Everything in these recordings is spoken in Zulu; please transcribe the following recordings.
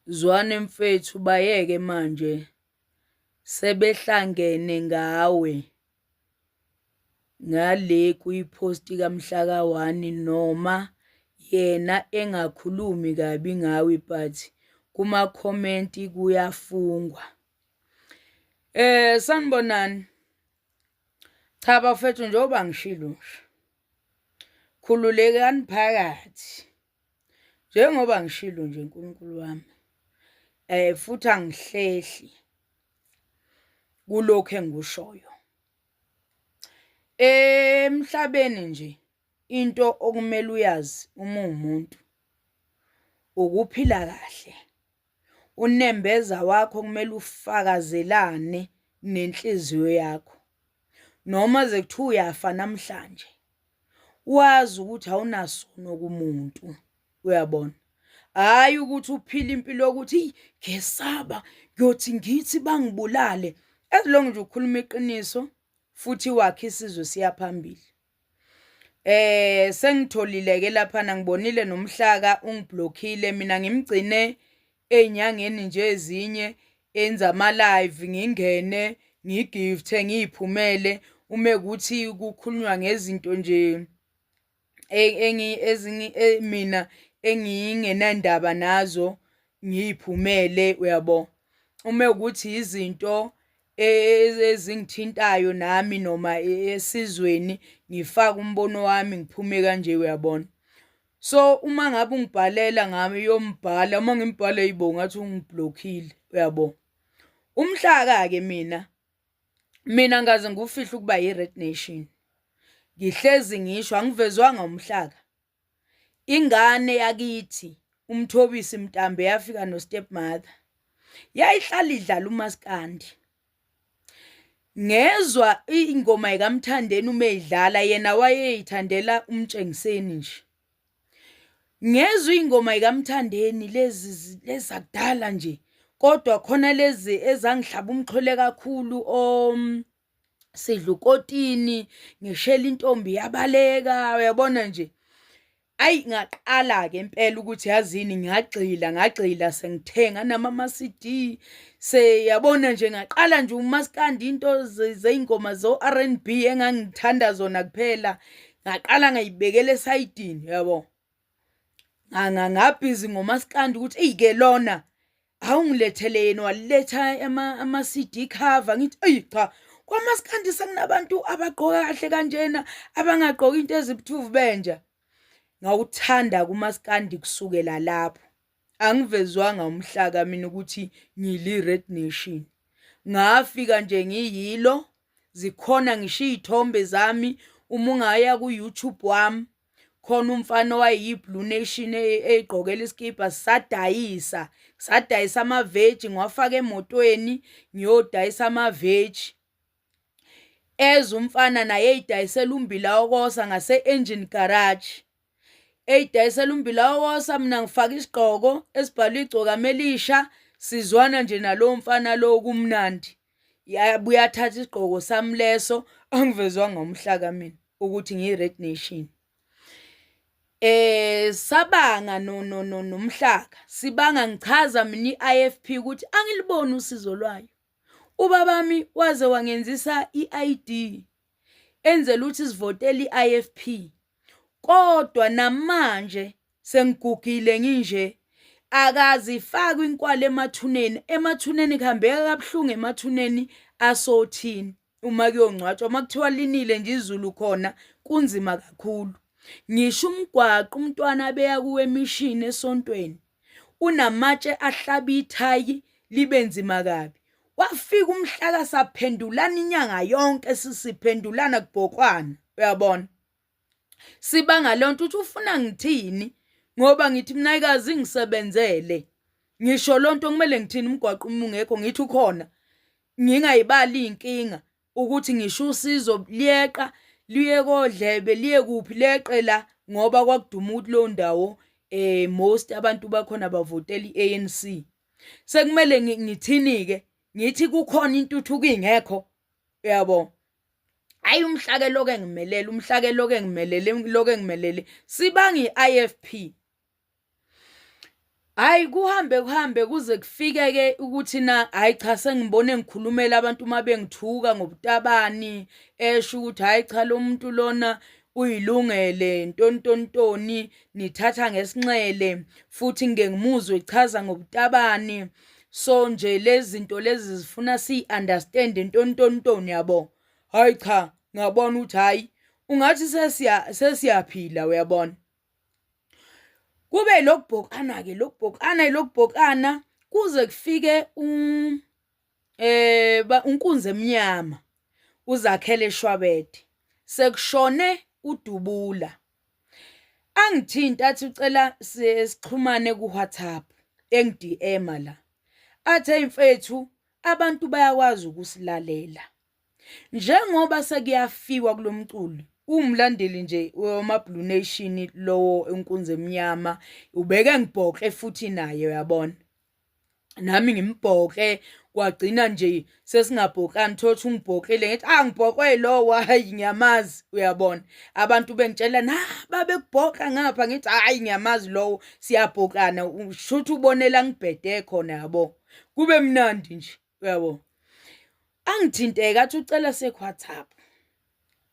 Zwane mfethu bayeke manje sebehlangene ngawe ngale kwi-post kamhlaka 1 noma yena engakhulumi kabi ngawe but kuma-comment kuyafungwa. Sanibonani. Cha bafethu njengoba ngishilo nje, khululekani phakathi. Njengoba ngishilo nje Nkulunkulu wami, futhi angihlehli kulokhu engikushoyo. Emhlabeni nje into okumele uyazi uma uwumuntu ukuphila kahle. Unembeza wakho kumele ufakazelane nenhliziyo yakho. Noma ze kuthiwa uyafa namhlanje, wazi ukuthi awunasono kumuntu, uyabona. Hhayi ukuthi uphile impilo yokuthi eyi ngiyesaba ngiyothi ngithi bangibulale. As long nje ukhuluma iqiniso futhi wakhe isizwe siya phambili. Sengitholile ke laphana ngibonile nomhlaka ungiblockile mina ngimgcine ey'nyangeni nje ezinye enza ama-live ngingene ngigifte ngiy'phumele ume kuthi kukhulunywa ngezinto nje mina engingenandaba nazo ngiyiphumele uyabo. Uma ukuthi izinto ezingithintayo nami noma esizweni ngifake umbono wami ngiphume kanje uyabona. So uma ngabe ungibhalela ngami uyombhala uma ngimbhale yibo ngathi ungiblockile uyabo. Umhlaka-ke mina Mina ngaze ngiwufihle ukuba yi-Red Nation. Ngihlezi ngisho angivezwanga umhlaka. Ingane yakithi uMthobisi Mtambe yafika no-step mother. Yayihlala idlala umaskandi. Ngezwa ingoma yikaMthandeni uma eyidlala yena wayeyithandela uMtshengiseni nje. Ngezwa ingoma yikaMthandeni lezi lezakudala nje kodwa khona lezi ezangihlaba umxhwele kakhulu o sidla ukotini ngishela intombi yabaleka uyabona nje. Ayi ngaqala-ke impela ukuthi yazini ngagxila ngagxila sengithenga nami ama-C_D seyabona nje ngaqala nje umaskandi into zey'ngoma zo-R_N_B engangithanda zona kuphela. Ngaqala ngayibekela esayidini yabo. Ngabhizi ngomaskandi ukuthi eyi ke lona awungilethele yena waletha ama-C_D cover ngithi eyi cha kwamaskandi sekunabantu abagqoka kahle kanjena abangagqoki into ezibuthuvu benja. Ngawuthanda kumaskandi kusukela lapho. Angivezwanga umhlaka mina ukuthi ngili-Red Nation. Ngafika nje ngiyilo zikhona ngisho iy'thombe zami uma ungaya ku-YouTube wami khona umfana owayeyi-Blue Nation eyigqokela isikibha sadayisa sadayisa amaveji ngiwafaka emotweni ngiyodayisa amaveji eze umfana naye eyidayisela umbila wokosa ngase-engine garage eyidayisela umbila wokosa mina ngifaka isigqoko esibhalwe igcokama elisha sizwana nje nalowo mfana lowo kumnandi yabuye athatha isigqoko sami leso angivezwanga umhlaka mina ukuthi ngiyi-red nation sabanga no no no nomhlaka sibanga ngichaza mina i-IFP ukuthi angiliboni usizo lwayo ubabami waze wangenzisa i-ID enzela ukuthi sivotele i-IFP kodwa namanje sengigugile nginje akazifaki inkwali emathuneni emathuneni kuhambeka kabuhlungu emathuneni asothini uma kuyongcwatshwa uma kuthiwa linile nje izulu khona kunzima kakhulu ngisho umgwaqo umntwana abeya kuwe emishini esontweni unamatshe ahlaba ithayi libe nzima kabi wafika umhlaka saphendulana inyanga yonke sisiphendulana kubhokwana uyabona sibanga lonto uthi ufuna ngithini ngoba ngithi mina ikazi ngisebenzele ngisho lonto kumele ngithini umgwaqo uma ungekho ngithi ukhona ngingayibali inkinga ukuthi ngisho usizo liyeqa liye kodlebe liye kuphi leqe la ngoba kwakuduma ukuthi leyo ndawo most abantu bakhona bavotela i-ANC sekumele ngithini ke ngithi kukhona intuthuko ingekho uyabo. Hayi umhlake lokho engimelele, umhlake lokho engimelele, lokho engimelele. Sibanga i-IFP. Hhayi kuhambe kuhambe kuze kufike-ke ukuthi na hhayi cha sengibone ngikhulumela abantu uma bengithuka ngobutabani esho ukuthi hhayi cha lo muntu lona uyilungele ntontontontoni nithatha ngesinxele futhi ngike ngimuzwe echaza ngobutabani so nje lezi zinto lezi zifuna siyi-understand ntontontontoni yabo. Hhayi cha ngabona ukuthi hhayi ungathi sesiya sesiyaphila uyabona. Kube lokubhokana ke lokubhokana lokubhokana kuze kufike u eh unkunzi emnyama uzakhele shwabede sekushone udubula angithinta athi ucela sixhumane ku WhatsApp engi-DM la athi hey mfethu abantu bayakwazi ukusilalela Njengoba sekuyafiwa kulo mculi, uwumlandeli nje wama-Blue Nation lowo enkunzi emnyama, ubeke ngibhoxe futhi naye uyabona. Nami ngimbhoxe kwagcina nje sesingabhokani thola ukuthi ungibhoxile ngithi ah ngibhoxwe lowo hayi ngiyamazi uyabona. Abantu bengitshela na babekubhoxa ngapha ngithi hayi ngiyamazi lowo siyabhokana shuthi ubonela ngibhede khona yabo. Kube mnandi nje uyabo. Angithinteke athi ucela sekWhatsApp.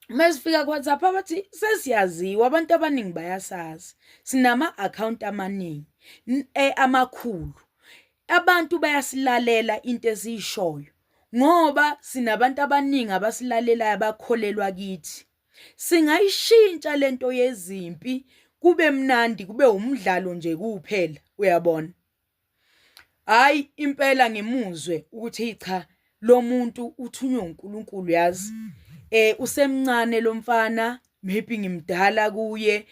Uma sifika kuWhatsApp abathi sesiyaziwa abantu abaningi bayasazi. Sinama-akhawunti amaningi e, amakhulu. Abantu bayasilalela into esiyishoyo ngoba sinabantu abaningi abasilalelayo abakholelwa kithi. Singayishintsha lento yezimpi kube mnandi kube umdlalo nje kuphela uyabona. Hhayi impela ngimuzwe ukuthi hheyi cha lo muntu uthunywe uNkulunkulu yazi. Usemncane lo mfana maybe ngimdala kuye,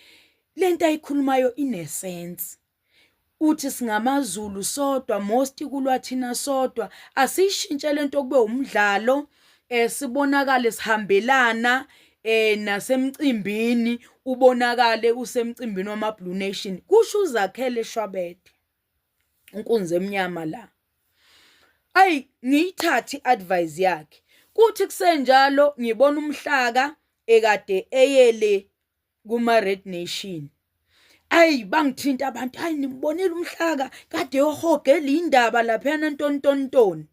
le nto ayikhulumayo ine-sense. Uthi singamaZulu sodwa most kulwa thina sodwa, asiyishintshe le nto kube umdlalo sibonakale sihambelana nasemcimbini ubonakale usemcimbini wama-Blue Nation, kusho uZakhele Shwabede. Unkunzi emnyama la. Ayi ngiyithathe i-advice yakhe. Kuthi kusenjalo ngibona umhlaka ekade eyele kuma-Red Nation. Ayi bangithinta abantu, hayi nimbonile umhlaka kade yohogela indaba laphayana ntontontontoni.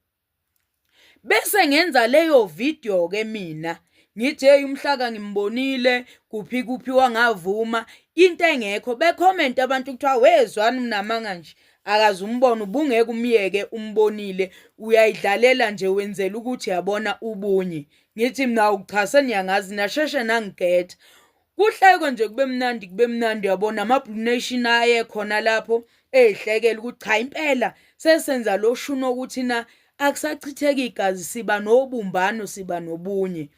Bese ngenza leyo video ke mina ngithi hey umhlaka ngimbonile kuphi kuphi wangavuma into engekho becomment abantu kuthiwa wezwani unamanga nje akaze umbone ubungeke umyeke umbonile uyayidlalela nje wenzela ukuthi yabona ubunye ngithi mina cha seniyangazi nasheshe nangigetha Kuhlekwe nje kube mnandi kube mnandi uyabona ama-Blue Nation aye khona lapho ey'hlekela ukuthi cha impela sesenza lo shuni wokuthi na akusachitheki igazi siba nobumbano siba nobunye.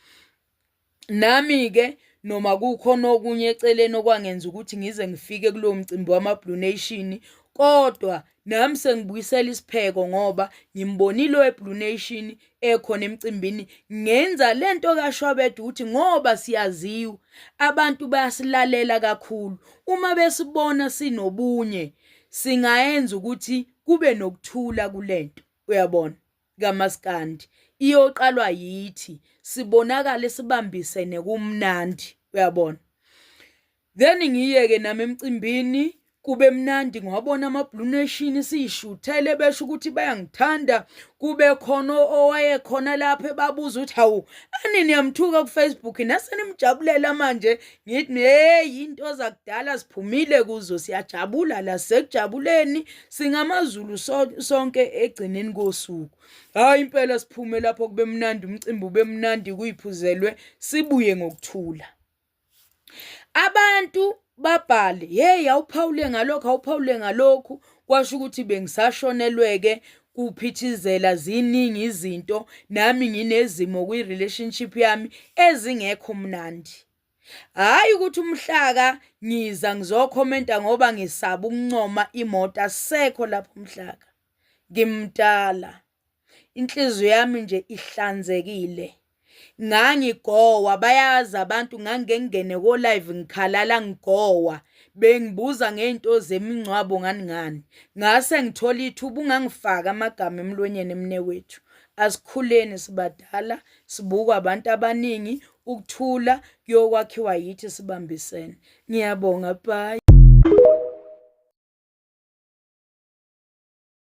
Nami-ke noma kukhona okunye eceleni okwangenza ukuthi ngize ngifike kulowo mcimbi wama-Blue Nation kodwa nami sengibuyisela isipheko ngoba ngimbonile owe-Blue Nation ekhona emcimbini ngenza lento kaShwabede ukuthi ngoba siyaziwa abantu bayasilalela kakhulu uma besibona sinobunye singayenza ukuthi kube nokuthula kulento uyabona kamaskandi iyoqalwa yithi sibonakale sibambisene kumnandi uyabona. Then ngiye-ke nami emcimbini kube mnandi ngiwabona ama-blue nation siyishuthele besho ukuthi bayangithanda kube khona owayekhona lapho ebabuza ukuthi hawu ani niyamthuka ku-Facebook nase nimjabulela manje ngithi hey into zakudala siphumile kuzo siyajabula la sekujabuleni singamaZulu sonke egcineni kosuku hayi impela siphume lapho kube mnandi umcimbi ube mnandi kuyiphuzelwe sibuye ngokuthula. Abantu babhale, hheyi awuphawule ngalokhu, awuphawule ngalokhu, kwasho ukuthi bengisashonelwe-ke kuphithizela ziningi izinto, nami nginezimo kwi-relationship yami ezingekho mnandi. Hhayi ukuthi umhlaka ngiza ngizokhomenta ngoba ngisaba ukuncoma imoto, asisekho lapho umhlaka. Ngimdala. Inhliziyo yami nje ihlanzekile. Ngangigowa bayazi abantu ngangike ngingene ko-live ngikhalala ngigowa bengibuza ngey'nto zemingcwabo ngani ngani. Ngase ngithola ithuba ungangifaki amagama emlonyeni mnewethu. Asikhuleni sibadala sibukwa abantu abaningi. Ukuthula kuyokwakhiwa yithi sibambisene. Ngiyabonga, bye.